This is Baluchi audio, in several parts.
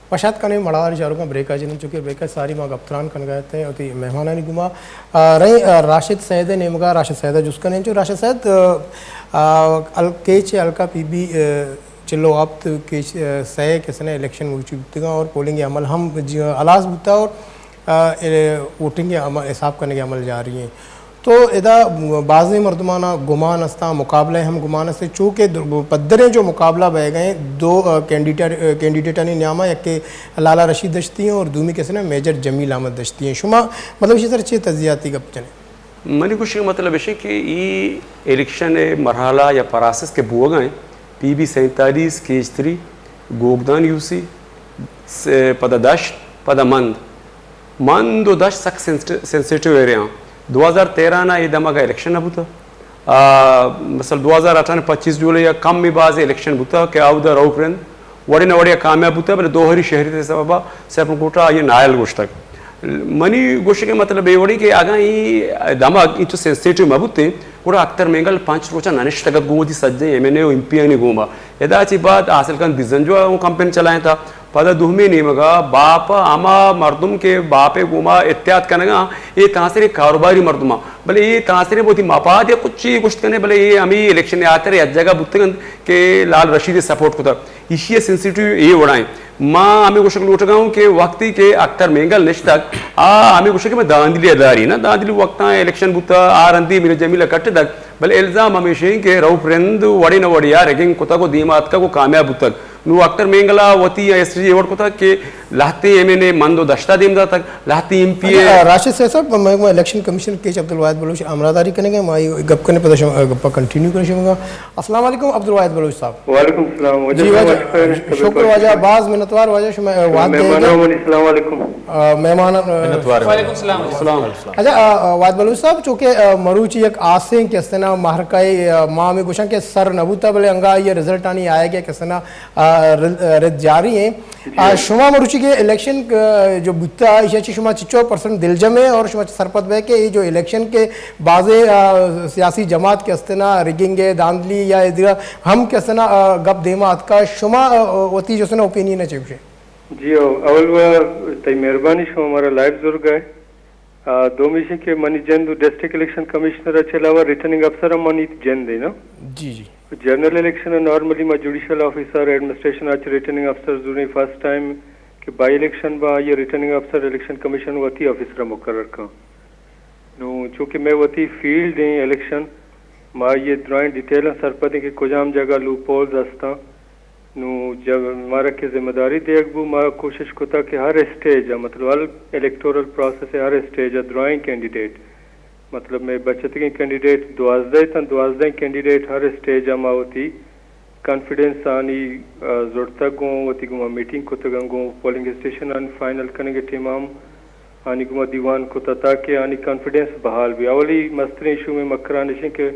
پشات کنیں مڑاہداری چاروکاں، بریک ءَ جنیں، چونکہ بریک ءَ ساری ما گپ تران کنگ ءَ اتیں وتی مہمانانی گوما۔ آ، رئیں، آ، راشد سید ءِ نیمگ ءَ، راشد سید ءَ جست کنیں۔ چو راشد سید، آ، آ، ال-، کیچ ءِ ہلکا پی بی، آ، چل و ہپت کیچ، آ، سئے کسن ءَ الیکشن مروچی بوتگاں اور پولنگ ءِ عمل ہم جی-، ہلاس بوتا اور، آ، اے، ووٹنگ ءِ عمل، حساب کنگ ءِ عمل جاری ہیں۔ تو ادا بازیں مردمانا گمان استاں، مقابلہ ہم گمان است، چو کہ در-، پدریں جو مقابلہ بئیگ ءَ ایں، دو، آ، کینڈیڈیٹ، آ، کینڈیڈیٹانی نیاما یکے لالا رشید دشتی ہیں اور دومی کسن ءَ میجر جمیل احمد دشتی ہیں۔ شما مطلب اسی سر چے تجزیاتی گپ جنے؟ منی گوشگ ءِ مطلب اش کہ ای الیکشن ءِ مرحلہ یا پراسس کہ بوگ ءَ ایں، پی بی سینتالیس، کیچ تھری، گوگدان یو سی، س-، پدا دشت، پدا مند۔ مند و دشت سک سینسٹ-، سینسیٹیو ایریا آں۔ دو ہزار تیرہ نا اے دمگ ءَ الیکشن نہ بوتا۔ آ، مثلاً دو ہزار اٹھارہ نا پچیس جولائی ءَ کم بازیں الیکشن بوتا کہ آودا رؤف رند وڑے نہ وڑے کامیاب بوتا، بلے دوہری شہریت ءِ سبب ءَ سپریم کورٹ ءَ آئی ءَ نااہل گوشتگ۔ منی گوشگ ءِ مطلب اے وڑی کہ اگاں اے دمگ انچو سینسیٹیو مہ بوتیں، گڑا اختر مینگل پنچ روچ ءَ نہ نشتگ ات، گوں وتی سجہیں ایم این اے و ایم پی آنی گوما۔ ادا چہ بعد حاصل کن بزنجو ءَ اوں کمپین چلائینتا۔ پدا دومی نیمگا باپ ءَ ہما مردم کہ باپ ءِ گوما احتیاط کنگا، اے تانسریں کاروباری مردماں، بلے اے تانسریں وتی مپاد ءَ کچی گوشت کنے، بلے اے ہمے الیکشن ءِ ہاتر ءَ یک جاگہ بوتگ انت کہ لال رشید ءَ سپورٹ کتگ۔ ایشی ءِ سینسیٹیو اے وڑا انت۔ ما ہمے گوشگ لوٹگا اوں کہ وقتی کہ اختر مینگل نشتگ، آ ہمے گوشگ کہ ما دھاندلی ءَ داری نا، دھاندلی وقتاں الیکشن بوتا، آ رندی میجر جمیل ءَ کٹتگ، بلے الزام ہمیش انت کہ رؤف رند وڑے نہ وڑے آ ریگنگ کتگ و دیما اتکگ و کامیاب بوتگ۔ نوں اختر مینگل ءَ وتی ایس ٹی جی ایوارڈ کتگ کہ لہتیں ایم این اے مند و دشتا دیم داتگ، لہتیں ایم پی اے۔ اچھا، راشد سید صاحب، میں، میں الیکشن کمیشن کیچ عبدالواحد بلوچ ہمراہداری کنگے، ما یہ گپ کنے پدا شما گپا کنٹینیو کریں شما۔ السلام علیکم عبدالواحد بلوچ صاحب۔ وعلیکم السلام۔ واجہ جی صاحب، واجہ، واجہ صاحب، شکر واجہ، باز منتوار واجہ شما وقت دے گا۔ مہمانان، السلام علیکم۔ آ، مہمان، آ، منتوار۔ وعلیکم السلام۔ السلام علیکم۔ اچھا، آ، آ، واحد بلوچ صاحب، چونکہ، آ، مروچی یک آسیں کہ استنا ماہرکائی، آ، ما ہمیں گوشاں کہ سر نہ بوتا، بلے انگا یہ رزلٹ آنی آئے گا کہ استنا آ، رد، رد جاری ہیں۔ جی۔ آ، شما مروچی کے الیکشن، آ، جو بوتا، ایشا چی شما چچو پرسنٹ دلجم ہے اور شما چی سرپد بے کہ یہ جو الیکشن کے بازے، آ، سیاسی جماعت کے استنا ریگنگ ہے، دھاندلی یا ادھر ہم کے استنا، آ، گپ دیما اتکا، شما، آ، وتی جو سنا اوپینین ہے چی گوشے؟ جی، او-، اول و تئی مہربانی شما ہمارا لائیو زرگا ہے۔ آ، دومی ایش کہ منی جند ڈسٹرکٹ الیکشن کمشنر ءَ چہ علاوہ ریٹرننگ افسر ہم منی جند ہے نا۔ جی، جی۔ جنرل الیکشن ءَ نارملی ما جوڈیشل آفیسر، ایڈمنسٹریشن ءَ چہ ریٹرننگ افسر زوریں، فرسٹ ٹائم کہ بائی الیکشن با، آئی ءَ ریٹرننگ افسر الیکشن کمیشن وتی آفیسر ءَ مقرر کن۔ نوں چونکہ مئے وتی فیلڈ ایں الیکشن، ما آئی ءِ درائیں ڈیٹیلاں سرپد ایں کہ کجام جاگہ لوپ ہولز ہستاں۔ نوں جب مارا کہ ذمہ داری دیگ بو، ما کوشش کتا کہ ہر اسٹیج ءَ، مطلب ہر الیکٹورل پروسیس ءِ ہر اسٹیج ءَ درائیں کینڈیڈیٹ، مطلب مئے بچتگیں کینڈیڈیٹ دوازدہ تاں، دوازدہ کینڈیڈیٹ ہر اسٹیج ءَ ما وتی کانفیڈنس آنی، آ، زڑتگ گوں، وتی گوما میٹنگ کتگ انت، گوں پولنگ اسٹیشن آنی فائنل کنگ ءِ ٹیم ءَ ہم آنی گوما دیوان کتا تاکہ آنی کانفیڈنس بحال بی۔ اولی مستریں ایشو مئے مکران اش انت کہ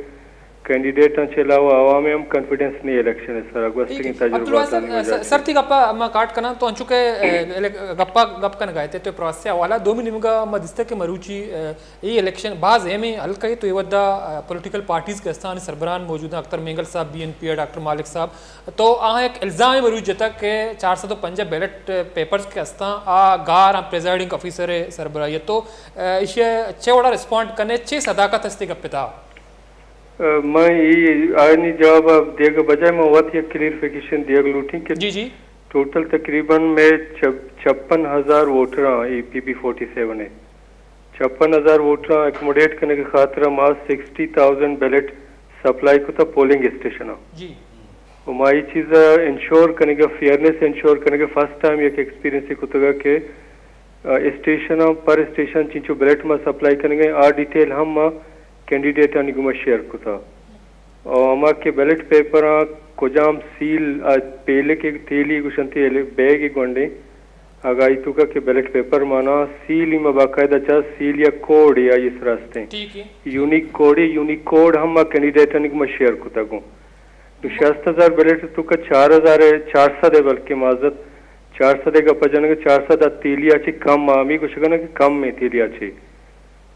کینڈیڈیٹاں چہ علاوہ عوام ءَ ہم کانفیڈنس نی الیکشن ءِ سرا گوستگیں ٹھیک ہے۔ تجربات عبدالواحد آنی صاحب، وجہ سر، ءَ۔ سر تئی گپا ما کاٹ کناں، تو انچو کہ، اے، الیک-، گپا گپ کنگا ات تو پروسیس ءِ حوالہ، دومی نیمگا ما دیستہ کہ مروچی، اے، اے الیکشن باز اہم ایں، ہلکا اے تو اے وھدا، آ، پولیٹیکل پارٹیز کہ استاں، آنی سربراہان موجود ایں، اختر مینگل صاحب، بی این پی ءِ ڈاکٹر مالک صاحب، تو آہاں یک الزامے مروچی جتگ کہ چار سد و پنجاہ بیلٹ پیپرز کہ استاں، آ گار آں پریزائیڈنگ آفیسر ءِ سربراہی ءَ۔ تو، آ، ایشی ءَ چے وڑا ریسپونڈ کنے، چے صداقت است اے گپ ءِ تہا؟ آ، من اے آیانی جواب ءَ دیگ ءِ بجائے من وت یک کلیئرفیکیشن دیگ لوٹیں کہ جی، جی۔ ٹوٹل تقریباً مئے چپ-، چھپن ہزار ووٹر آں اے پی بی فورٹی سیون ءِ۔ چھپن ہزار ووٹراں اکوموڈیٹ کنگ ءِ خاطر ءَ ما سکسٹی تھاؤزنڈ بیلٹ سپلائی کتا پولنگ اسٹیشن ءَ۔ جی۔ و ما اے چیز ءَ انشور کنگ ءَ، فیئرنیس انشور کنگ ءَ فرسٹ ٹائم یک ایکسپیرینس کتگ ءَ کہ، آ، اسٹیشن ءَ پر اسٹیشن چنچو بیلٹ ما سپلائی کنگ ءَ، آ ڈیٹیل ہم ما کینڈیڈیٹانی گوما شیئر کتا۔ او ہما کہ بیلٹ پیپراں کجام سیل، آ، پیلک ءِ تیلی گوشنتی، بیگ ءِ گونڈیں، اگاں آئی توکا کہ بیلٹ پیپر مانا سیل، ما باقاعدہ چا سیل یا کوڈ ءِ آئی سرا استیں۔ ٹھیک ہے۔ یونیک کوڈ ءِ، یونیک کوڈ ہم ما کینڈیڈیٹانی گوما شیئر کتا گوں۔ تو شست ہزار بیلٹ توکا چار ہزار، چار سد ءِ، بلکہ معذرت، چار سد ءِ گپ جنگ، چار سد ءَ تیلی ءَ چہ کم، آ ہمے گوشگا کہ کم ایں تیلی ءَ چہ۔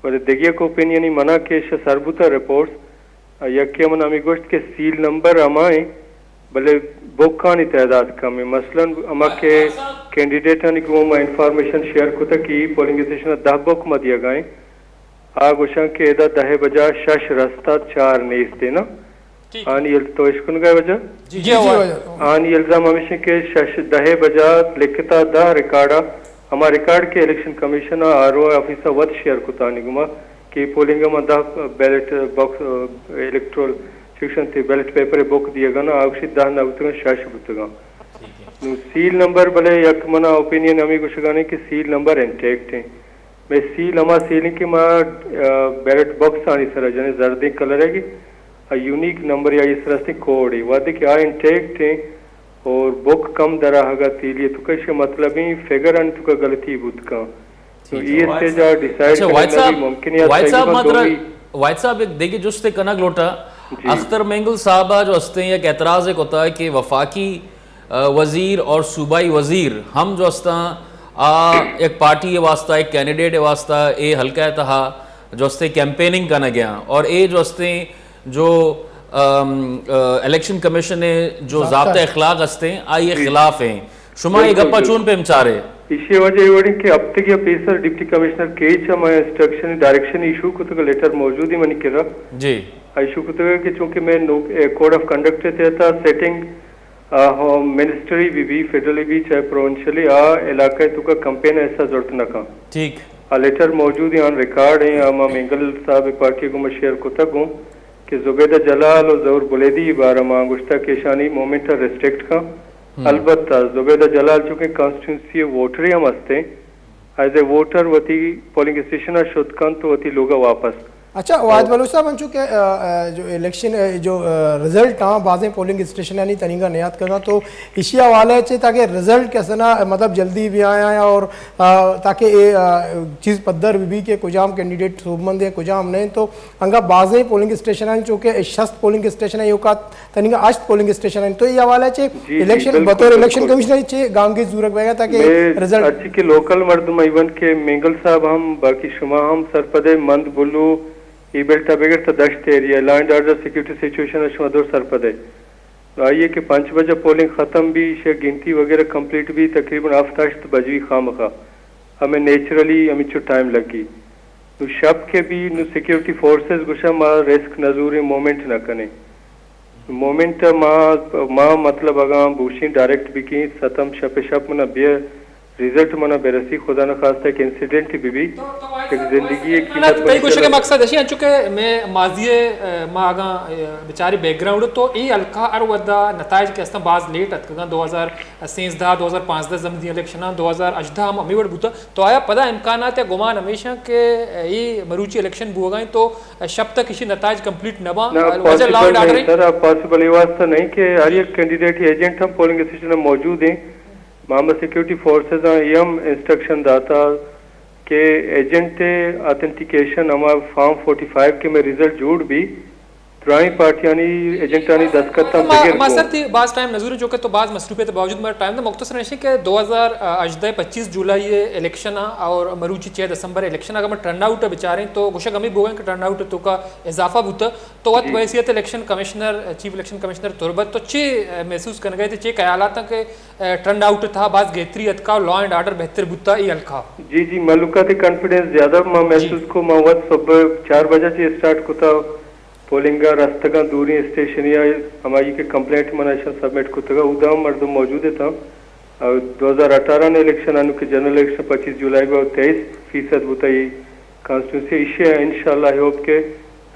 بلے دگہ یک اوپینینی منا کہ ایشا سر بوتا رپورٹس، آ، یکے من ہمے گوشت کہ سیل نمبر ہما ایں، بلے بکانی تعداد کم ایں۔ مثلاً ہما کہ کینڈیڈیٹانی گوں ما انفارمیشن شیئر کتگ کہ ای پولنگ اسٹیشن ءَ دہ بک ما دیگا ایں، آ گوشاں کہ ادا دہ ءِ بجا شش رستہ، چار نیست ایں نا۔ آنی ال-، تو اشکنگا وجہ؟ جی، جی، جی، واجہ۔ آنی الزام ہمیش ایں کہ شش، دہ ءِ بجا لکھتا دہ ریکارڈ ءَ، ہما ریکارڈ کہ الیکشن کمیشن ءَ آر او آفیس ءَ وت شیئر کتانی گوما کہ پولنگ ءَ ما دہ بیلٹ باکس، الیکٹرول سیکشن تے بیلٹ پیپر ءِ بک دیگا نا، آ گوشی دہ نہ بوتگاں، شش بوتگاں۔ نوں سیل نمبر بلے یک منا اوپینین ہمے گوشگانے کہ سیل نمبر انٹیکٹ ایں۔ مئے سیل ہما سیل ایں کہ ما، آ، بیلٹ باکس آنی سرا جنیں، زردیں کلر ءِ کہ آ یونیک نمبر یا اس رستیں کوڈ ایں۔ وہدے کہ آ انٹیکٹ ایں اور بک کم در آہگا تیلی ءِ توکا، ایشی مطلب ایں فگر آنی توکا غلطی بوت کن۔ تو ٹھیک ہے۔ ای اسٹیج ءَ ڈیسائیڈ اچھا، واحد صاحب، ممکن ہے واحد صاحب، ما ترا، دومی۔ واحد صاحب، یک دیگہ جستے کنگ لوٹا۔ جی۔ اختر مینگل صاحب ءَ جو ہستیں یک اعتراض کتا کہ وفاقی، آ، وزیر اور صوبائی وزیر ہم جو ہستاں، آ، یک پارٹی ءِ واسطہ، یک کینڈیڈیٹ ءِ واسطہ اے حلقہ ءِ تہا جو ہستیں کیمپیننگ کنگ ءَ اور اے جو ہستیں جو، ام، آ، الیکشن کمیشن ءِ جو ضابطہ اخلاق ہستیں، آئی ءِ خلاف ایں۔ شما اے گپ ءَ چون پیم چارے؟ ایشی ءِ وجہ اے وڑیں کہ ہفتگے ءَ پیسر ڈپٹی کمشنر کیچ ءَ ما انسٹرکشن، ڈائریکشن ایشو کتگ، لیٹر موجود ایں منی کرا۔ جی۔ ایشو کتگ کہ چونکہ مئے نو-، اے، کوڈ آف کنڈکٹ ءِ تحت سیٹنگ، آ، ہوم منسٹری بہ بی، فیڈرلی بہ بی، چاہے پروونشلی، آ علاقہ ءِ توکا کمپین ءَ حصہ زرت نہ کن۔ ٹھیک۔ آ لیٹر موجود ایں، آن ریکارڈ ایں، آ ما مینگل صاحب ءِ پارٹی ءَ گوں ما شیئر کتگ گوں کہ زبیدہ جلال ءُ ظہور بلیدی ءِ بارہ ءَ ما گوشتگ کہ ایشانی موومنٹ ءَ ریسٹرکٹ کن۔ ہم۔ البتہ زبیدہ جلال چونکہ کانسٹیٹوئنسی ءِ ووٹرے ہم ہستیں، ایز اے ووٹر وتی پولنگ اسٹیشن ءَ شت کنت ءُ وتی لوگ ءَ واپس۔ اچھا، واحد بلوچ صاحب، انچو کہ، آ، آ، جو الیکشن، آ، جو، آ، رزلٹ آں بازیں پولنگ اسٹیشنانی تنیگا نیاتکگاں، تو ایشی حوالہ چہ تاکہ رزلٹ کسنا، مطلب، جلدی بیایاں اور، آ، تاکہ اے، آ، چیز پدر بہ بی کہ کجام کینڈیڈیٹ سوبمند ایں، کجام نہ ایں، تو انگا بازیں پولنگ اسٹیشنانی چو کہ شست پولنگ اسٹیشن ایں، ایوکا تنیگا ہشت پولنگ اسٹیشن ایں، تو اے حوالہ چہ جی، جی، الیکشن، بالکل، بطور الیکشن بالکل۔ کمشنر چے گامگیج زورگ بیگا تاکہ مئے رزلٹ؟ ہرچی کہ لوکل مردم، ایون کہ مینگل صاحب ہم، باقی شما ہم سرپد ئے، مند بلو، اے بیلٹ ءَ بگر تا دشت area, law and order security situation ءَ شما دور سرپد ئے۔ آئی ءَ کہ پنچ بجہ پولنگ ختم بی، ایشی ءِ گنتی وغیرہ کمپلیٹ بی، تقریباً ہفت ہشت بج بی خامخا۔ ہمے نیچرلی ہمینچو ٹائم لگی۔ نوں شپ کہ بی، نوں سیکورٹی فورسز گوشاں ما رسک نہ زوریں، موومنٹ نہ کنیں۔ موومنٹ ءَ ما، ما مطلب اگاں بوشیں ڈائریکٹ بکیں، ستم شپ شپ منا بیا، رزلٹ منا برسی، خدا نخواستہ ایک انسیڈنٹ بہ بی، یک زندگی ءِ قیمت تئی گوشگ ءِ مقصد اشی انچو کہ مئے ماضی ءَ، ما اگاں، اے، بچاری بیک گراؤنڈ تو اے حلقہ ہر وھدا نتائج کہ استاں باز لیٹ اتکگاں، دو ہزار سیزدہ، دو ہزار پانزدہ زمینی الیکشن آں، دو ہزار ہژدہ ہم ہمے وڑ بوتگ۔ تو آیا پدا امکانات یا گمان ہمیش انت کہ اے مروچی الیکشن بوگا انت تو شپ تک ایشی نتائج کمپلیٹ نہ باں؟ نہ، وجہ لا اینڈ آرڈر انت؟ سر، پاسبل اے واسطہ نہیں کہ ہر یک کینڈیڈیٹ ایجنٹ ہم پولنگ اسٹیشن ءَ موجود ہیں۔ ما ہم سیکورٹی فورسز آں، اے ہم انسٹرکشن داتا کہ ایجنٹ اتھنٹیکیشن، ہما فارم فورٹی فائیو کہ مئے رزلٹ جوڑ بی، درائیں پارٹیانی ایجنٹانی دستخط ہم ما، بگر ما بو۔ سر تئی باز ٹائم نزوریں، چونکہ تو باز مصروفیت باوجود مارا ٹائم دے۔ مختصر ایشی کہ دو ہزار ہژدہ پچیس جولائی الیکشن آ اور مروچی چھ دسمبر الیکشن، اگر ما ٹرن آؤٹ بچاریں تو گوشگ ہمیں بوگا کہ ٹرن آؤٹ تو کا اضافہ بوتا، تو وت جی۔ بحیثیت election commissioner, chief election commissioner تربت، تو چی محسوس کنگا ئے، چی خیالات ہیں کہ ٹرن آؤٹ تھا باز گہتری اتکا، لا اینڈ آرڈر بہتر بوتا اے حلقہ؟ جی، جی، مہلوکا تے کانفیڈنس زیادہ ما جی۔ محسوس کو، ما وت صبح چار بجہ چے اسٹارٹ کتا، پولنگ ءَ رستگاں دوریں اسٹیشنی ءَ، ہمائی کہ کمپلینٹ من اشاں سبمٹ کتگ ءَ، اودا ہم مردم موجود اتاں۔ اور دو ہزار اٹھارہ نے الیکشن، انو کہ جنرل الیکشن پچیس جولائی ءَ تئیس فیصد بوتا اے کانسٹیٹوئنسی، ایشی ءَ انشاءاللہ آئی ہوپ کہ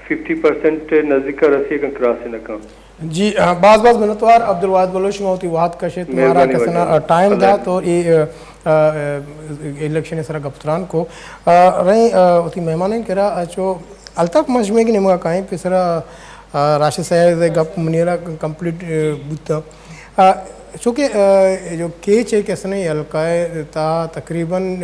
ففٹی پرسنٹ نزدیک ءَ رسی، اگاں کراس نہ کن۔ جی، آ، باز باز منتوار عبدالواحد بلوچ، شما وتی وہد کشت، مارا مہربانی کسنا، واجہ۔ آ، ٹائم اللہ دات اور اے، آ، آ، الیکشن سرا گپ تران کو۔ آ، رہیں، آ، وتی مہمانین کرا، آ، چو الطاف، ما شمئے نیمگا کائیں، پیسرا، آ، راشد سید ءِ گپ منی را کمپلیٹ، آ، بوتا۔ آ، چونکہ جو کیچ ءِ کسنیں حلقہ ءِ تہا تقریباً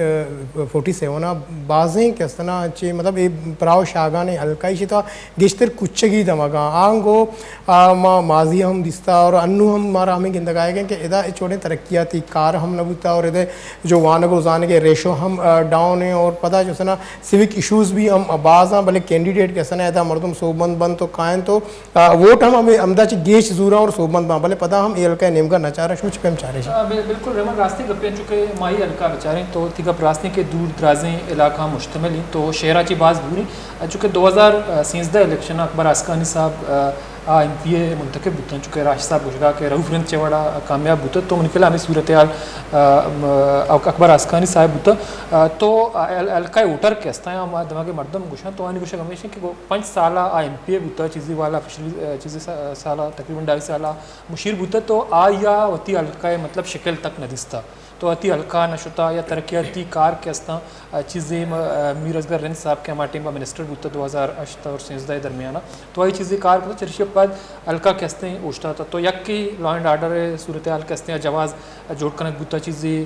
فورٹی سیون ءَ بازیں کسنا چہ، مطلب، اے پراہ ءُ شاہگانیں حلقہ، ایشی تہا گیشتر کچگی دمگاں آنگو، آ، ما ماضی ہم دیستا اور انو ہم مارا ہمیں گندگ آئیگ کہ ادا ہچ وڑیں ترقیاتی کار ہم نہ بوتا اور ادا جو وانگ و زانگ ءِ ریشو ہم، آ، ڈاؤن ہیں اور پدا جو سنا سیوک ایشوز بھی ہم باز ہیں، بلے کینڈیڈیٹ کسنا ادا مردم سوبمند بنت تو کائن تو آ، ووٹ ہم ہمے ہمدا چہ گیش زوراں اور سوبمند باں، بلے پدا ہم اے حلقہ ءِ نیمگا نہ چارش، چہ پیم چارش۔ آ، بل-، بالکل رحمان، راستیں گپے، چونکہ ما اے حلقہ بچاریں تو تئی گپ راستیں کہ دور درازیں علاقہ مشتمل ہیں تو شہرا چہ باز دور ہیں۔ چونکہ دو ہزار سیزدہ الیکشن اکبر آسکانی صاحب، آ، آ ایم پی اے منتخب بوتن، چونکہ راشد صاحب گوشگا کہ رؤف رند چہ وڑا کامیاب بوتا تو منی خیال ہمیں صورتحال، آ، م-، اکبر آسکانی صاحب بوتا۔ آ، تو، آ، حل-، حلقہ ووٹر کہ ہستاں، ہما دمگے مردم گوشاں تو آنی گوشگ ہمیش کہ پنچ سال ءَ آ ایم پی اے بوتا، چیزی والا پشری، آ، چیزی سا-، سال ءَ، تقریباً ڈھائی سال ءَ مشیر بوتا تو آئی ءَ وتی حلقہ ءِ مطلب شکل تک نہ دیستا، تو وتی حلقہ ءَ نہ شتا یا ترقیاتی کار کہ استاں، آ، چیزی م-، آ، میر اصغر رند صاحب کہ ہما ٹائم ءَ منسٹر بوتا دو ہزار ہشت اور سیزدہ ءِ درمیان ءَ تو آئی چیزی کار کتا، چریشی ءَ پد حلقہ کہ استیں اوشتاتا تو یکی لا اینڈ آرڈر ءِ صورتحال کہ استیں جواز جوڑ کنگ بوتا، چیزی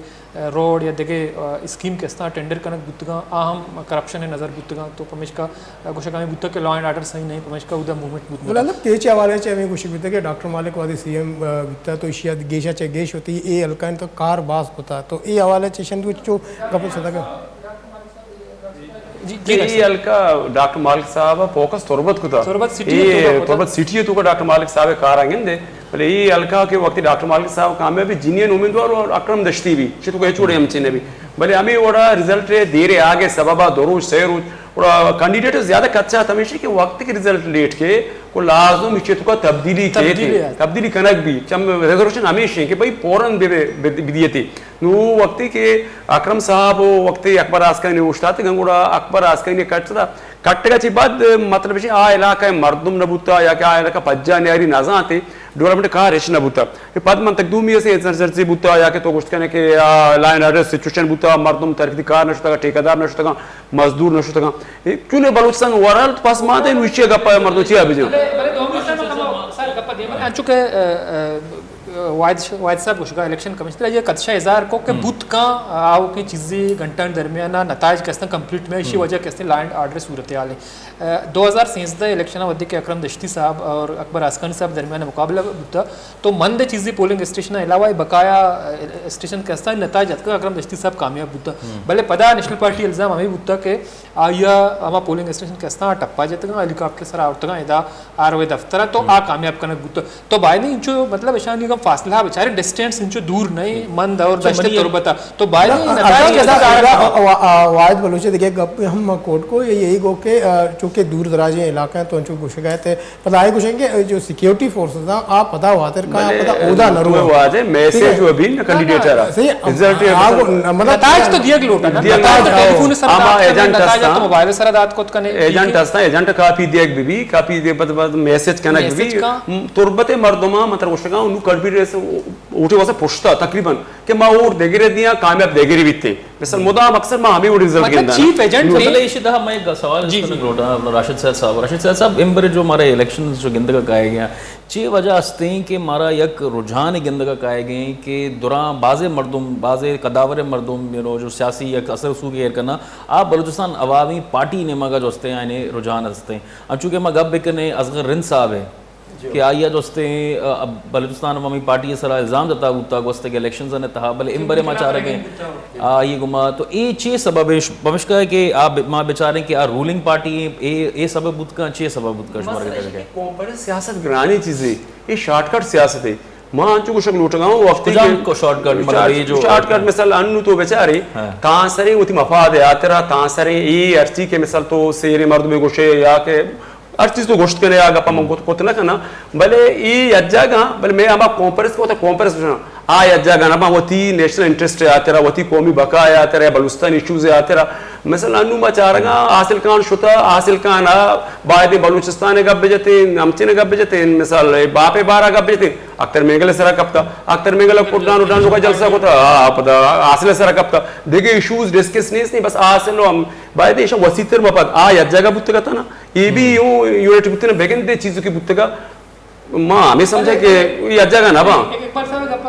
روڈ یا دگہ، آ، اسکیم کہ استاں ٹینڈر کنگ بوتگاں، آ ہم کرپشن ءِ نظر بوتگاں، تو پمیشکا، آ، گوشگ ہمیں بوتگ کہ لا اینڈ آرڈر صحیح نہیں، پمیشکا اودا موومنٹ بوت نہ مولانا، کیچ ءِ حوالے چہ ہمیں گوشگ بوتگ کہ ڈاکٹر مالک وہدے سی ایم، آ، بوتا تو ایشی ءَ گیشا چہ گیش ہوتی اے حلقہ تو کار باز کتا، تو اے حوالے چہ شندو چو گپ سدگ۔ جی، جی، جی، ڈاکٹر اے صاحب۔ حلقہ ڈاکٹر مالک صاحب ءَ فوکس تربت کتا۔ تربت سٹی اے ءِ توکا کتا۔ تربت سٹی ءِ توکا ڈاکٹر مالک صاحب ءِ کار انگندے۔ بلے اے حلقہ کہ وقتی ڈاکٹر مالک صاحب کامیاب بی، جنین امیدوار اور اکرم دشتی بی، چہ توکا ہچ وڑے ہم چی نہ بی۔ بلے ہمیں وڑا رزلٹ ءِ دیر ءِ آگے سبب ءَ دو روچ، سے روچ، وڑا کینڈیڈیٹ زیادہ کچا ہمیش کہ وقت کہ رزلٹ لیٹ کے، کو لازم ایشی توکا تبدیلی کے تبدیلی تھے، آت۔ تبدیلی کنگ بی۔ چم ریزرویشن ہمیش ہیں کہ بھئی فوراً بے، بے، بے، بدیتی۔ نو وقتی کہ اکرم صاحب و وقتی اکبر آسکانی اوشتاتگاں، گڑا اکبر آسکانی کٹ دا، کٹگا چی بعد مطلب اش آ علاقہ مردم نہ بوتا یا کہ آ علاقہ پجا نیاری نہ زانتے، ڈیولپمنٹ کار اش نہ بوتا۔ پد من تک دومی اسے انسرجنسی بوتا یا کہ تو گوشت کنے کہ آ لا اینڈ آرڈر سچویشن بوتا، مردم ترقی کار نہ شتگا، ٹھیکیدار نہ شتگا، مزدور نہ شتگا۔ اے چونے بلوچستان ورلڈ پس ماندے نوشی گپا مردم چیا بجن۔ بلے، بلے دومی سر، سر گپا دیما۔ انچو کہ، آ، آ، واحد ش-، واحد صاحب گوشگا الیکشن کمشنر یہ کدشہ اظہار کو کہ ہم۔ بوت کاں آؤکیں چیزی گھنٹہ درمیان نتائج کستن کمپلیٹ میں، اسی ہم۔ وجہ کستن لا اینڈ آرڈر صورتحال ہے۔ آ، دو ہزار سیزدہ الیکشن ودی کہ اکرم دشتی صاحب اور اکبر آسکانی صاحب درمیان مقابلہ بوتا تو مند چیزی پولنگ اسٹیشن علاوہ بقایا، آ، اسٹیشن کستن نتائج اتکا اکرم دشتی صاحب کامیاب بوتا۔ ہم۔ بلے پدا نیشنل پارٹی الزام ہمیں بوتا کہ آئی ءَ ہما پولنگ اسٹیشن کہ استاں ٹپا جتگاں، ہیلی کاپٹر سرا آورتگاں ادا آر او اے دفتر ءَ تو آ کامیاب کنگ بوت۔ تو باید انچو مطلب اشانی گم فاصلہ بچارے، ڈسٹینس انچو دور نہیں، مند اور دشت تربت ءَ۔ تو باید نہ، نتائج ادا، کسا ادا، دارگ ادا، وا-، آ، واحد بلوچ دگہ گپ ہم کوٹ کو یہ یہی گو کہ، آ، چونکہ دور دراجیں علاقہ ہیں تو انچو گوشگا ہے تے پدا آئی گوشیں کہ جو سیکیورٹی فورسز ہیں، آ پدا واتر کا، بلے، پدا اودا نہ تو رو۔ واجہ میسج ٹھیک ہے؟ جو ابھی نہ کینڈیڈیٹ نہ، نہ، آ رہا۔ صحیح، رزلٹ آ، ہے، آ، مطلب، نتائج تو دیگ لوٹا نا، دیگ نتائج تو لوٹا۔ ٹیلیفون سر آما دات کنے، ایجنٹ نتائج ہستا۔ تو موبائل سر دات کت کنے۔ ایجنٹ ہستا، ایجنٹ کاپی دیگ بی بی، کاپی دے پد، پد میسج کنگ بی بی۔ میسج کا؟ م، تربت مردماں، من تر گوشگا، انو کڑبی ریس، اوٹی واسطہ پشتا تقریباً۔ کہ ما اور دگرے دیاں کامیاب دگرے بیتے۔ مثلاً مدام اکثر ما ہمیں وڑی رزلٹ مطلب گنداں۔ چیف ایجنٹ نو نے۔ بلے ایشی دہا میں ایک سوال جی، جی۔ لوٹاں، راشد صاحب صاحب۔ راشد صاحب صاحب، امبر جو ہمارے الیکشن جو گندگا کائے گیا، چی وجہ استیں کہ مارا یک رجحان گندگا کائے گئے کہ دراں بازے مردم، بازے قداور مردم، یو نو، جو سیاسی یک اثر رسوخ ایر کنا، آ بلوچستان عوامی پارٹی نیمگا جو استیں، آئینے رجحان استیں۔ انچو کہ ما گپ بکنے اصغر رند صاحب ہے، کہ آئی ءَ جو استیں، آ، بلوچستان عوامی پارٹی ءِ سرا الزام جتا بوتا گوستگیں الیکشنز ءِ تہا، بلے امبرے ما چارگیں آئی گما تو اے چے سبب ہے؟ پمشکا ہے کہ آ ب-، ما بچاریں کہ آ رولنگ پارٹی اے، اے سبب بوت کن، چے سبب بوت کن شمارا مسئلہ گندگ ہے؟ کانفرنس سیاست گرانی چیزے، اے شارٹ کٹ سیاست ہے۔ ما انچو گوشگ لوٹگا ہوں وقتی کجام کہ کو شارٹ کٹ، مطلب، شارٹ، اے جو شارٹ کٹ مثال انو تو بچارے، ہاں۔ تانسرے وتی مفاد ہاترا، تانسرے اے ہرچی کہ مثال تو سیرے مردمے گوشے یا کہ ہر چیز تو گوشت کنے، آ گپا من کت، کت نہ کناں، بلے ای یک جاگہ، بلے میں ہما کانفرنس کو، کانفرنس گوشاں، آ یک جاگہ نہ باں، وتی نیشنل انٹرسٹ ءِ ہاترا، وتی قومی بقا ءِ ہاترا، بلوچستان ایشوز ءِ ہاترا۔ مثلاً انو ما چارگاں حاصل خان شتا، حاصل خان ءَ باید بلوچستان ءِ گپ بجتیں، ہمچین گپ بجتیں، مثال باپ ءِ بارا گپ بجتیں، اختر مینگل ءِ سرا کپتا، اختر مینگل ءَ کڈان و ڈان کا جلسہ کتا، آ، پدا حاصل ءِ سرا کپتا۔ دیگه ایشوز ڈسکس نیست، بس حاصل و ہم باید ایشاں وسیع تر مپت، آ یک جاگہ بوتگتا نا۔ اے بی یوں یونٹ بوتن بگندے چیز کہ بوتگا، ما ہمیں سمجھا کہ یک جگہ نہ باں۔ اقبال صاحب گپ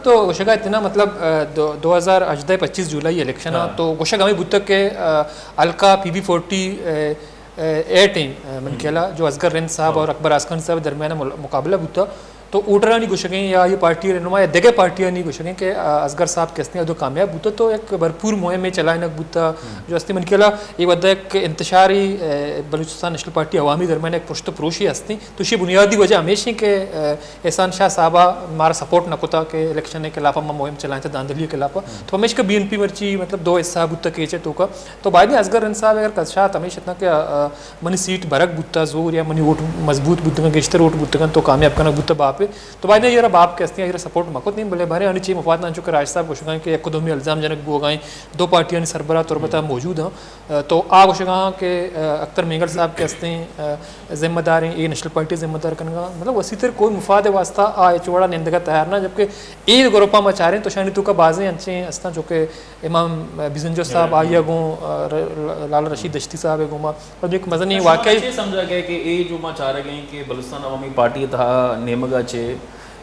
تو گوشگا اتنا مطلب، آ، دو، دو ہزار ہژدہ پچیس جولائی الیکشن آ، ہاں۔ تو گوشگ ہمیں بوتا کہ، آ، حلقہ پی بی فورٹی، آ، آ، ایٹ ہیں، آ، من ہم۔ خیالا جو اصغر رند صاحب ہاں۔ اور اکبر آسکانی صاحب درمیان مل-، مقابلہ بوتا، تو ووٹرانی گوشگیں یا یہ پارٹی رہنما یا دگہ پارٹیانی گوشگیں کہ، آ، اصغر صاحب کہ ہستیں ادو کامیاب بوتا، تو ایک بھرپور مہم چلائنگ بوتا، ہم۔ جو ہستیں من خیالا یہ ودا ایک انتشاری، آ، بلوچستان نیشنل پارٹی عوامی درمیان ایک پشت و پروشی ہستیں، تو یہ بنیادی وجہ ہمیش ہیں کہ، آ، احسان شاہ صاحبا مارا سپورٹ نہ کتا کہ الیکشن کے خلاف ما مہم چلائیں تھا دھاندلی کے خلاف۔ ہم۔ تو ہمیش کا بی این پی مرچی مطلب دو حصہ بوتا کہ چے ٹوکا۔ تو بایدیں اصغر رند صاحب اگر کشات ہمیش اتنا کہ، آ، منی سیٹ برگ بوتا زور یا منی ووٹ مضبوط بوتگن، گیشتر ووٹ بوتگن تو کامیاب کنگ بوتا باپ۔ تو بایدیں یہ باپ کہ ہستیں، یہ سپورٹ مکت نہیں، بلے بارے آنی چی مفاد نہ چکا راج صاحب گوشگا کہ یک دومی الزام جنک بوگائیں، دو پارٹیانی سربراہ تربتا ہم۔ موجود ہیں۔ آ، تو آ گوشگا کہ، آ، اختر مینگل صاحب کہ ہستیں، آ، ذمہ دار ہیں، یہ نیشنل پارٹی ذمہ دار کنگا، مطلب وسیع تر کوئی مفاد واسطہ آ اچ وڑا نندگا تیار نہ، جبکہ اے گروپا ما چاریں تو شانی توکا بازیں انچیں ہستاں، چونکہ امام بزنجو صاہب آئی گوں، آ، ر-، ر-، لالا رشید دشتی صاحب گوں ما، اور ایک مزنی واقعی چی سمجھا گیا کہ اے جو ما چارگ ہیں کہ بلوچستان عوامی پارٹی تھا نیمگا چے،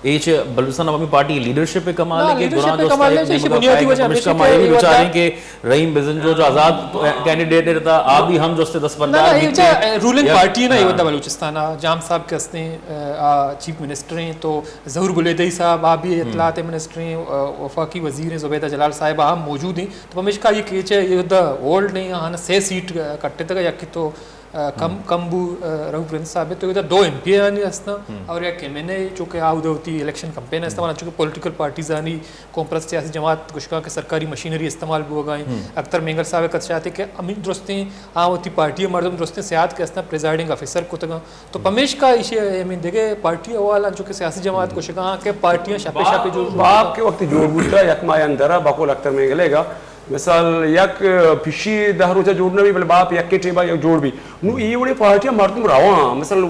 اے چے بلوچستان عوامی پارٹی لیڈرشپ کمال ہے کہ دوران جو کمال ہے، بنیادی وجہ ہمیشہ ما یہ بچاریں کہ رحیم بزنجو جو آزاد کینڈیڈیٹ تھا، آ بھی ہم جو است دستبردار بیتے۔ رولنگ پارٹی نا، یہ ودا بلوچستان آ، جام صاحب کہ ہستیں، آ، چیف منسٹر ہیں، تو ظہور بلیدئی صاحب، آ بھی اطلاعات منسٹر ہیں، آ، وفاقی وزیر ہیں، زبیدہ جلال صاحبہ ہم موجود ہیں۔ تو ہمیشہ یہ کہ چے، یہ ودا ہولڈ نہیں، ہاں، سے سیٹ کٹتگا، یک تو، آ، کم، کم بو، آ، رؤف رند صاحب ہے، تو یہ ودا دو ایم پی آنی ہستاں، اور یک ایم این اے، چونکہ آ ودا ہوتی الیکشن کمپین ہستاں، چونکہ پولیٹیکل پارٹیز آنی کانفرنس سیاسی جماعت گوشگا کہ سرکاری مشینری استعمال بوگا ہیں۔ اختر مینگل صاحب کت شاتے کہ ہمیں درستیں آ وتی پارٹی مردم درستیں سیاد کہ استاں پریزائیڈنگ آفیسر کتگاں۔ تو پمیشکا ایشی ہمیں دگہ پارٹی حوالہ چونکہ سیاسی جماعت گوشگا کہ پارٹیاں شپے شپے جوڑ باپ کے وقت جوڑ بوتا، یک ماہ اندرا بقول اختر مینگلے گا۔ مثال یک پشی دہ روچہ جوڑ نہ بی، بلے باپ یک ٹیما یک جوڑ بی۔ نو ای وڑی پارٹیاں مردم رواں۔ مثال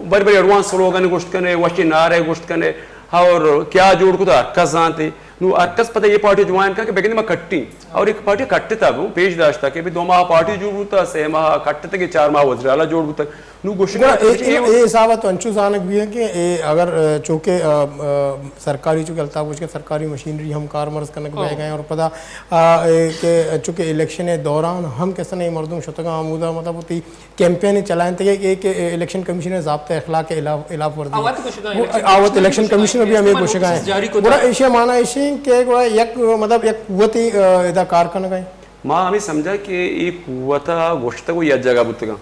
بر بر ایڈوانس سلوگن گوشت کنے، وشی نعرے گوشت کنے، اور کیا جوڑ کتا ہر کس زانتے۔ نو ہر کس پتہ یہ پارٹی جوائن کن کہ بگندے ما کٹی، اور ایک پارٹی کٹتا گوں پیش داشتا کہ بھی دو ماہ پارٹی جوڑ بوتا، سے ماہ کٹتا کہ چار ماہ وزیر اعلیٰ جوڑ بوتا۔ نو گوشگا گڑا اے، اے، اے حساب تو انچو زانگ بھی ہے کہ اے اگر، آ، چونکہ، آ، آ، سرکاری چونکہ الطاف گوشگا سرکاری مشینری ہم کارمرز کنگ بہ گئے اور پدا، آ، اے کہ چونکہ الیکشن دوران ہم کسنے مردم شتگا آمودا مطلب ہوتی کیمپین چلائینتگ کہ ایک الیکشن کمشن ضابطہ اخلاق خلاف، خلاف ورزی۔ آوت گوشگا الیکشن آوت الیکشن کمشن بھی ہمیں گوشگا ہے۔ گڑا ایشی معنی ایشی کہ گڑا یک مطلب یک قوت، آ، ادا کار کنگا ہے۔ ما ہمیں سمجھا کہ یہ قوت گوشتگ و یک جگہ بوتگا۔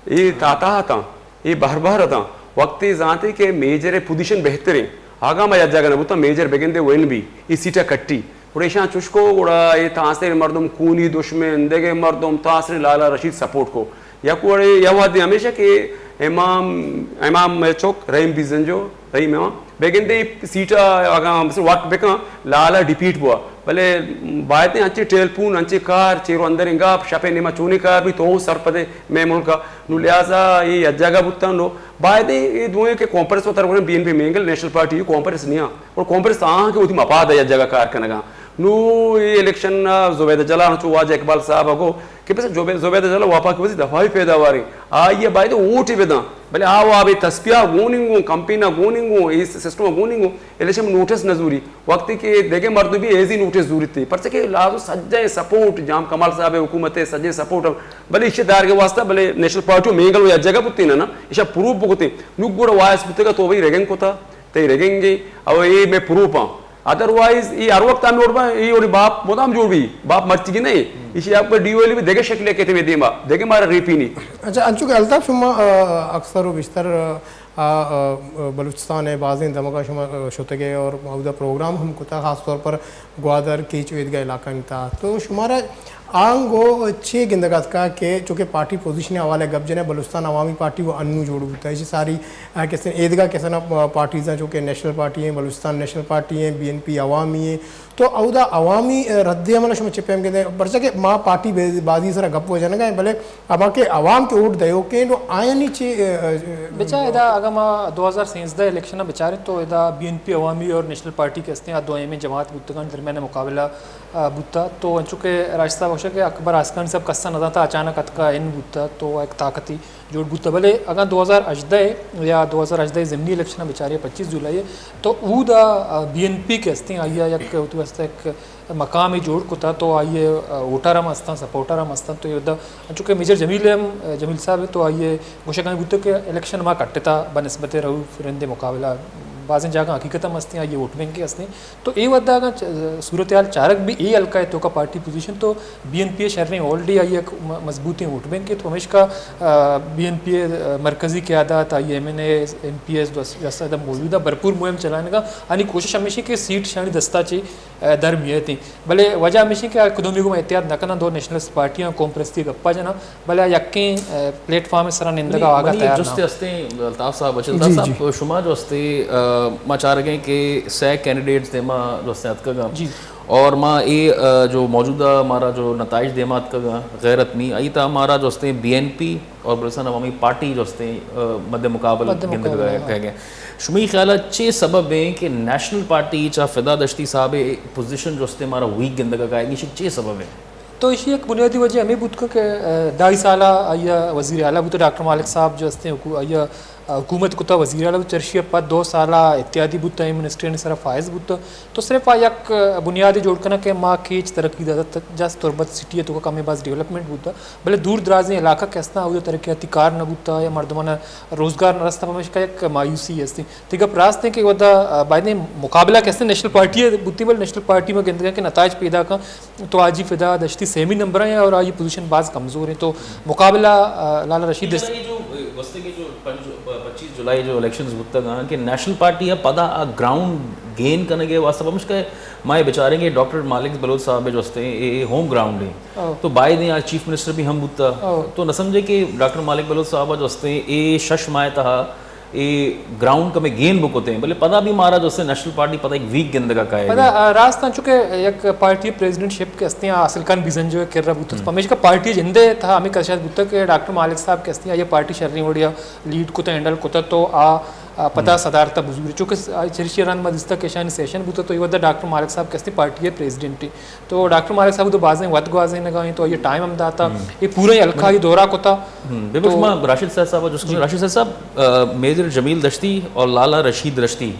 یہ تاتا ہتاں، یہ بہر بہر ہتاں۔ وقتی زانتے کہ میجر پوزیشن بہتریں۔ آگا ما یک جگہ نہ بوتاں، میجر بگندے وین بھی، یہ سیٹا کٹی۔ گڑا ایشاں چوش کو، گڑا اے تانسریں مردم کونی دشمن، دگہ مردم تانسریں لالا رشید سپورٹ کو۔ یک وڑے یا وھدے ہمیشہ کہ امام، امام چوک، رحیم بزنجو، رحیم امام، بگندے سیٹا اگاں مثلاً وقت بکن، لالا ڈیپیٹ بوا۔ بلے بایدیں انچیں ٹیلیفون، انچیں کار، چیرو اندریں گپ، شپے نیما چونیں کار بی تو سرپدے مئے ملکا۔ نو لہذا اے یک جاگہ بوتن نو بایدیں اے دوئیں کہ کانفرنس وتر گوشن B N P Mengal national party conference نیاں۔ اور کانفرنس آہاں کہ وتی مفاد ء یک جاگہ کار کنگاں۔ نوں اے الیکشن ء زبیدہ جلال، چو واجہ اقبال صاحب ء گو کہ بس زبیدہ جلال وفاقی وزیر دفاعی پیداوار انت، آئی ء باید ووٹے بداں، بلے آ وابے تسپیہ ء گون انگوں، کمپین ء گون انگوں، اے سسٹم ء گون انگوں، الیکشن نوٹس نہ زوری، وقتی کہ دگہ مردم بھی ایزی نوٹس زورتے، پرچہ کہ لازم سجہ سپورٹ جام کمال صاحب ء حکومت ء سجہ سپورٹ، بلے ایشی دارگ ء واسطہ بلے نیشنل پارٹی و مینگل و یک جگہ بوتین نا، ایشا پروف بکتین، نوں گڑا وائس بوتگا تو بھئی ریگنگ کتا، تئی ریگنگ ء او اے مئے پروف آں۔ ادروائز اے ہر وقت ہمے وڑ باں، اے وڑی باپ مدام جوڑ بی، باپ مرچیگی نہ ایں۔ ایشی آپ ڈی او ایل بی دگہ شکلے کیتے مئے دیما، دگہ مارا ریپینی۔ اچھا، انچو کہ الطاف شما، آ، اکثر و بیشتر، آ، آ، بلوچستان ء بازیں دمگا شما، آ، شتگے اور اودا پروگرام ہم کتا، خاص طور پر گوادر، کیچ و ایدگہ علاقہ انتا۔ تو شمارا آنگو چے گندگ اتکا کہ چونکہ پارٹی پوزیشن حوالے گپ جنے، بلوچستان عوامی پارٹی و انو جوڑ بوتا، ایشی ساری آ، کسے ایدگہ کسے نا پارٹیز ہیں، چونکہ نیشنل پارٹی ہیں، بلوچستان نیشنل پارٹی ہیں، بی این پی عوامی ہیں۔ تو اودا عوامی، آ، رد عمل شما چے پیم گندے؟ پرچہ کہ ما پارٹی بے-، بازی سرا گپ و جنگا ہیں، بلے ہما کہ عوام کے ووٹ دیوکیں، نو آیانی چے، آ، آ، بچا ادا اگاں ما دو ہزار سینزدہ الیکشن بچاریں تو ادا بی این پی عوامی اور نیشنل پارٹی کہ ہستیں، آ دوئیں جماعت بوتگان درمیان مقابلہ آ، بوتا۔ تو انچو کہ راشد صاحب کہ اکبر آسکانی صاحب کسا نہ داتا، اچانک اتکا ان بوتا تو ایک طاقتی جوڑ بوتا۔ بلے اگاں دو ہزار ہژدہ یا دو ہزار ہژدہ ضمنی الیکشن بچارے پچیس جولائی تو اودا بی این پی کہ ہستیں آئی یک وتی واسطہ ایک مقامے جوڑ کتا تو آئی ووٹر ہم ہستاں، سپورٹر ہم ہستاں۔ تو اودا انچو کہ میجر جمیل ہم، جمیل صاحب تو آئی گوشگ ہمے بوتا کہ الیکشن ما کٹتا بہ نسبت رؤف رند مقابلہ، بازیں جاگہ حقیقت ہم ہستیں، آئی ووٹ بینک ہستیں۔ تو اے وھدا اگاں چ-، صورتحال چارگ بی اے حلقہ ءِ توکا پارٹی پوزیشن تو بی این پی ءِ شریں آلریڈی آئی یک م-، مضبوطیں ووٹ بینک ءِ تو پمیشکا، آ، بی این پی ءِ، آ، مرکزی قیادت، I M N A, M P S, جس-، جسد موجودہ بھرپور مہم چلائینگا، آنی کوشش ہمیشی کہ سیٹ شانی دستا چی، آ، در میتیں۔ بلے وجہ ہمیشی کہ آ کدومی گوما اتحاد نہ کناں، دو نیشنلسٹ پارٹیاں قوم پرستی گپا جناں۔ بلے آ یکیں، آ، پلیٹ فارم ءِ سرا نندگ ءَ آگا منی تیار نہ۔ جستے ہستیں الطاف صاحب، اچھا، الطاف جی، صاحب، جی۔ شما جو ہستے، آ، ما چارگیں کہ سہ کینڈیڈیٹس دیما جو ہستے اتکگاں۔ جی۔ اور ما اے، آ، جو موجودہ مارا جو نتائج دیما اتکگاں غیر حتمی، آئی تا مارا جو ہستے بی این پی اور بلوچستان عوامی پارٹی جو ہستے، آ، مد مقابل مد گندگ مقابل، ہاں۔ کہہ گئے۔ شمی خیال ءَ چے سبب ہیں کہ نیشنل پارٹی چا فدا دشتی صاحب پوزیشن جو ہستے مارا ویک گندگ کائے گی، چے سبب ہیں؟ تو ایشی یک بنیادی وجہ ہمے بوت کہ، آ، دائی سال ءَ آئی ءَ وزیر اعلیٰ بوت، ڈاکٹر مالک صاحب جو ہستیں حکو-، آئی ءَ، آ، حکومت کتا، وزیر اعلیٰ بوت، چرشی ءَ پد دو سال ءَ اتحادی بوت، ایم منسٹر نے سرا فائز بوت۔ تو صرف آ یک، آ، بنیادی جوڑ کناں کہ ما کیچ ترقی داتا، جس تربت سٹی ءِ توکا کمے باز ڈیولپمنٹ بوت، بلے دور درازیں علاقہ کہ ہستاں، اودا ترقیاتی کار نہ بوت یا مردمان روزگار نہ رستا، پمیشکا یک مایوسی ہستیں۔ تئی گپ راست ہیں کہ ودا، آ، بائدیں مقابلہ کہ ہستیں نیشنل پارٹی ءَ بوتی، بلے نیشنل پارٹی ما گندگا کہ نتائج پیدا کن تو حاجی فدا دشتی سیمی نمبر ہیں اور آئی پوزیشن باز کمزور ہیں۔ تو مقابلہ، آ، لالا رشید دشتی۔ یہ جو، اے، گوستگیں جو پنج، پچیس جولائی جو الیکشنز بوتگ آں کہ نیشنل پارٹی ءَ پدا آ گراؤنڈ گین کنگ ءِ واسطہ پمشکا ما اے بچاریں کہ ڈاکٹر مالک بلوچ صاحب جو ہستیں، اے ہوم گراؤنڈ ہیں۔ او۔ تو بائدیں آ چیف منسٹر بھی ہم بوتا۔ او۔ تو نہ سمجھے کہ ڈاکٹر مالک بلوچ صاحب جو ہستیں، اے شش ماہ تہا اے گراؤنڈ کمے گین بکتیں، بلے پدا بھی مارا جو ہستیں نیشنل پارٹی پدا ایک ویک گندگا کائے پدا، گی۔ آ، راست آں، چونکہ یک پارٹی پریزیڈنٹ شپ کہ ہستیں، آ، حاصل خان بزنجو ءِ کرا بوت۔ ہم۔ پمیشکا پارٹی جندے تھا ہمیں کشاد بوتا کہ ڈاکٹر مالک صاحب کہ ہستیں، آئی پارٹی شریں وڑیا لیڈ کتا، ہینڈل کتا، تو آ، آ، پدا ہم۔ صدارت بزوری۔ چونکہ س-، آ، چرشی رند ما دستا کہ اشانی سیشن بوتا، تو یہ ودا ڈاکٹر مالک صاحب کہ ہستیں پارٹی پریزیڈنٹ۔ تو ڈاکٹر مالک صاحب تو بازیں وت گوازینگا ہیں، تو یہ ٹائم ہم داتا۔ ہم۔ یہ پورا حلقہ یہ دورہ کتا۔ ہم، بے بخش، تو ما راشد صاحب صاحب جس کو جی۔ راشد صاحب صاحب، آ، میجر جمیل دشتی اور لالا رشید دشتی،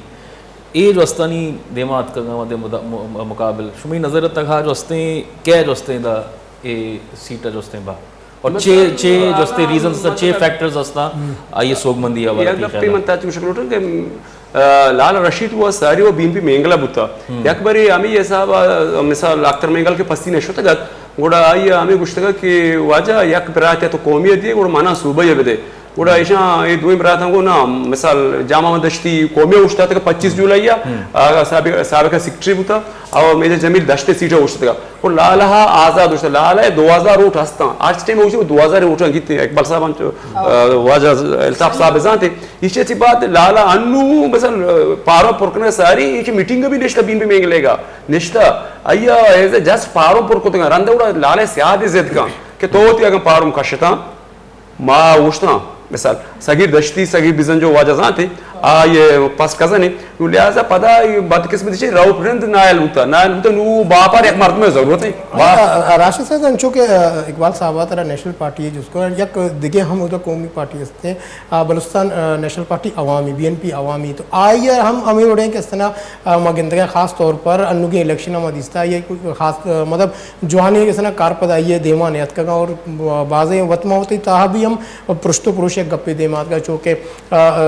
اے جو استانی دیما اتکگاں دے مدا-، م-، مقابل، شمی نظر تگا جو استیں، کئے جو استیں دا اے سیٹ جو استیں با؟ اور چے، چے جو استیں ریزنز ہستاں، چے فیکٹرز ہستاں، آئی سوگمندی آ یک گپے من تاچ مشکل لوٹن کہ آ، لال رشید و ساری و بی این پی مینگلا بوتا۔ ہم۔ یک بری ہمیں حساب، آ، مثال اختر مینگل کے پستی نشتگ ات، گڑا آئی ہمیں گوشتگ کہ واجہ یک برات تو قومی دیے، گڑا منا صوبہ یہ بدے۔ گڑا ایشاں اے دوئیں براتاں گو نا، مثال جامع دشتی قومی اوشتاتگ پچیس جولائی آ، ہم۔ آ، سابق، سابقہ سیکرٹری بوتا، اور میجر جمیل دشت سیٹ اوشتگ۔ اور لالہ آزاد اوشتگ، لالہ دو ہزار ووٹ ہستاں، آج ٹائم اوشتگ دو ہزار ووٹ گیتے، اقبال صاحب ہم چو، آ، واجہ الطاف صاحب زانتے۔ ایشی چی بعد لالا انو مثلا پارو پر کنگ ساری، ایشی میٹنگ بھی نشتا بین بی مینگلے گا۔ نشتا۔ آیا ایز اے جسٹ پارو پر کتگا۔ رند گڑا لالا سیاد زد کن کہ تو تی اگاں پارو کشتا، ما اوشتا۔ مثال، صغیر دشتی، صغیر بزنجو واجہ زانتے، آ یہ پس کزنے۔ نو لہذا پدا یہ بدقسمتی چی رؤف رند نائل بوتا۔ نائل بوتا، نو باپار یک مردم ضرورت ہے۔ با- آ، آ، راشد صاحب، انچو کہ، آ، اقبال صاحب ترا نیشنل پارٹی ہے جس کو یک دگہ ہم ہوتا قومی پارٹی ہستے۔ آ، بلوچستان، آ، نیشنل پارٹی عوامی، بی این پی عوامی، تو آئی ء ہم ہمے وڑیں کہ استنا، آ، ما گندگا خاص طور پر انوگیں الیکشن ما دیستا، یہ کوئی خاص، آ، مطلب جوانی کہ استنا کارپدائی دیما نیتکگا اور بازیں وت ما وتی تہا بھی ہم پرشت و پروش یک گپے دیما آتکا، چونکہ، آ، آ،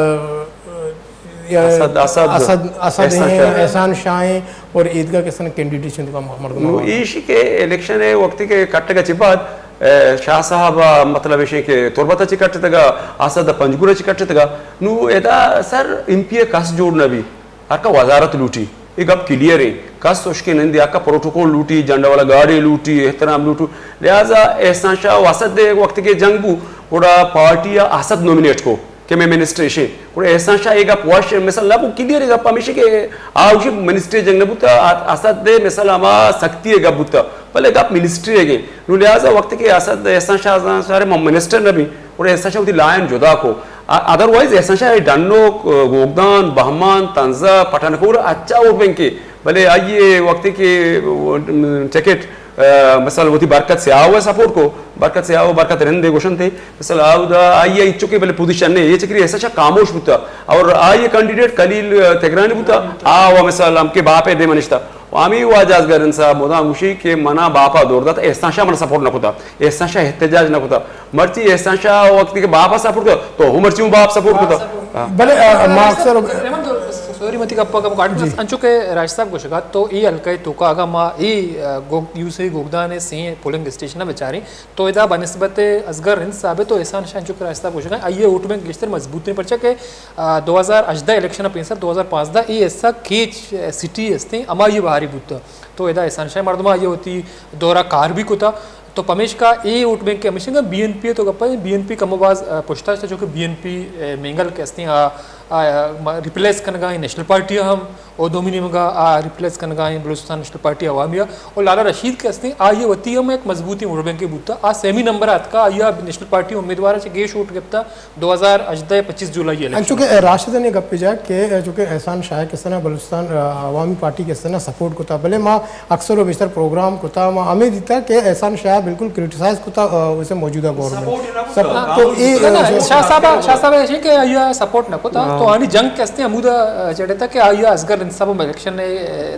یا اسد، اسد، اسد، اسد احسان ہیں، شاہ۔ احسان شاہ ہیں اور ایدگا کہ استنا کینڈیڈیٹ چند کا مردم نو آواز۔ ایشی کہ الیکشن ہے وقتی کہ کٹگا چی بعد اے، شاہ صاحب، آ، مطلب ایشی کہ تربت چی کٹتگا، اسد پنجگور چی کٹتگا، نو ادا سر ایم پی اے کس جوڑ نہ بی، ہر کا وزارت لوٹی، یہ گپ کلیئر ہے، کس اشکے نندی، ہر کا پروٹوکول لوٹی، جھنڈا والا گاڑی لوٹی، احترام لوٹو، لہذا احسان شاہ و اسد دے وقت کے جنگ بو، گڑا پارٹی آ اسد نومینیٹ کو، کہ میں منسٹر ایشیں۔ گڑا احسان شاہ اے گپ وش، مثال نہ بو، کلیئر گپ ہمیشہ کہ آ اوشی منسٹری جنگ نہ بوتا، آ-، اسد دے مثال ہما سختی گپ بوتا، بلے گپ منسٹری گے۔ نو لہذا وقت کہ اسد احسان شاہ زان سارے ما منسٹر نہ بی، گڑا احسان شاہ وتی لائن جدا کو۔ آ-، ادروائز احسان شاہ ڈنوک، گوگدان، بہمان، تنزہ، پٹھان کور اچھا ووٹ بینک کے، بلے آئیے وقت کہ ٹکٹ آ، مثلاً وتی برکت سیاہو ءَ سپورٹ کو، برکت سیاہو، برکت رند ءَ گوشنت، مثلاً آودا آئی ءَ ہچو کہ بلے پوزیشن نے، اے چکری ایسا شا خاموش بوتا، اور آئی ءِ کینڈیڈیٹ خلیل، آ، تگرانی بوتا، آ و مثلاً ہم کہ باپ ءِ دیما نشتا۔ و ہمیں واجہ اصغر رند صاحب مدام گوشی کہ منا باپا دور دات، احسان شاہ منا سپورٹ نہ کتا، احسان شاہ احتجاج نہ کتا۔ مرچی احسان شاہ وقتی کہ باپا سپورٹ کتا، تو ہوں مرچی ہوں باپ سپورٹ کتا۔ ہاں۔ بلے، آ، ما اکثر سوری، متی گپا کم کاٹ، انچو کہ راج صاحب گوشگا، تو اے حلقہ ءِ توکا اگاں ما اے، آ، گوگ-، یو سی گوگدان ءِ سئیں پولنگ اسٹیشن ءَ بچاریں، تو ادا بہ نسبت اصغر رند صاحب ءَ تو احسان شاہ، انچو کہ راج صاحب گوشگا، آئی ءِ ووٹ بینک گیشتر مضبوط ایں، پرچا کہ، آ، دو ہزار ہژدہ الیکشن ءَ پیسر دو ہزار پانزدہ اے ایسا کیچ، آ، سٹی استیں، ہمائی بہاری بوتا۔ تو ادا احسان شاہ مردم آئی وتی دورہ کار بھی کتا۔ تو پمیشکا اے ووٹ بینک ہمیشہ بی این پی تو گپا، بی این پی کم و باز، آ، پشتا شتا، چونکہ بی این پی، آ، مینگل کہ استیں، آ، آ، ما-، ریپلیس کنگا ایں نیشنل پارٹی ہم، او دومی نیمگا آ ریپلیس کنگا ایں بلوچستان نیشنل پارٹی عوامی، او لالا رشید کہ استیں، آئی وتی ہم ایک مضبوطیں ووٹ بینک بوتا، آ سیمی نمبر آتکا، آئی نیشنل پارٹی امیدوار چہ گیش ووٹ گپتا، دو ہزار ہژدہ پچیس جولائی الیکشن۔ انچو کہ، آ، راشد نے گپ جا کہ، آ، چونکہ احسان شاہ کسنا بلوچستان، آ، عوامی پارٹی کسنا سپورٹ کتا، بلے ما اکثر و بیشتر پروگرام کتا، ما ہمیں دیتا کہ احسان شاہ بالکل کرٹیسائز کتا، آ، اسے موجودہ گورنمنٹ۔ سپورٹ نہ کتا۔ سپ-، تو اے، نہ، نہ، آ، شاہ صاحب، شاہ صاحب ایشی کہ آئی سپورٹ نہ کتا، ہاں۔ تو آنی جنگ کستے ہمودا، آ، جڑتا کہ آئی اصغر رند صاحب الیکشن، آ،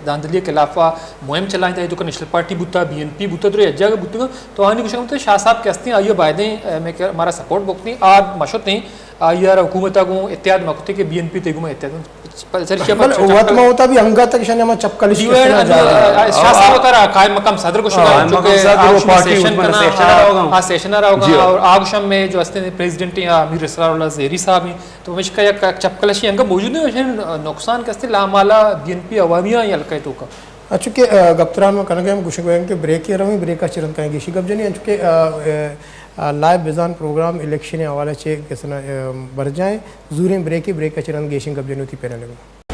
دھاندلی کے خلاف مہم چلائیں، تو نیشنل پارٹی بوتا، بی این پی بوتا، درو یک جگہ بوتا، تو آنی گوشگ بوتا شاہ صاحب کہ ہستیں، آئی ءَ بایدیں، اے، مئے کہ مارا سپورٹ بکتیں، آ مہ شتیں، آئی ءَ را حکومت ءَ گوں اتحاد مہ کتیں کہ بی این پی تئی گوں اتحاد۔ بلے وت ما ہوتا بھی انگا تک شانے ہما چپکلش جی، کسنا جا رہا ہے۔ شاہ صاحب ہوتا رہا، قائم مقام صدر گوشگا، ہاں، چونکہ قائم مقام صدر آ وہ پارٹی سیشن حکومت کرنا، سیشن آ، رہا ہوگا۔ آ سیشن آ رہا ہوگا، جی، ہاں۔ اور آ گوشم میں جو ہستے پریزیڈنٹ ہیں، آ، میر اسرار اللہ زہری صاحب ہیں، تو ہمیشہ یک چپکلشی انگا موجود ہیں، نقصان کستے لامالا بی این پی عوامی آئی حلقہ توکا۔ اچھا کہ، آ، گپتران ما کنگے ہم گوشگ بیاں کہ بریکے رویں، بریک ءَ چہ رند کائیں گیشی گپ جنیں، انچو کہ، آ، آ، آ، لائیو بزان پروگرام الیکشن ءِ حوالہ چہ کسنا، آ، برجائیں، زوریں بریکے، بریک ءَ چہ رند گیشیں گپ جنیں وتی پینل ءَ گوں۔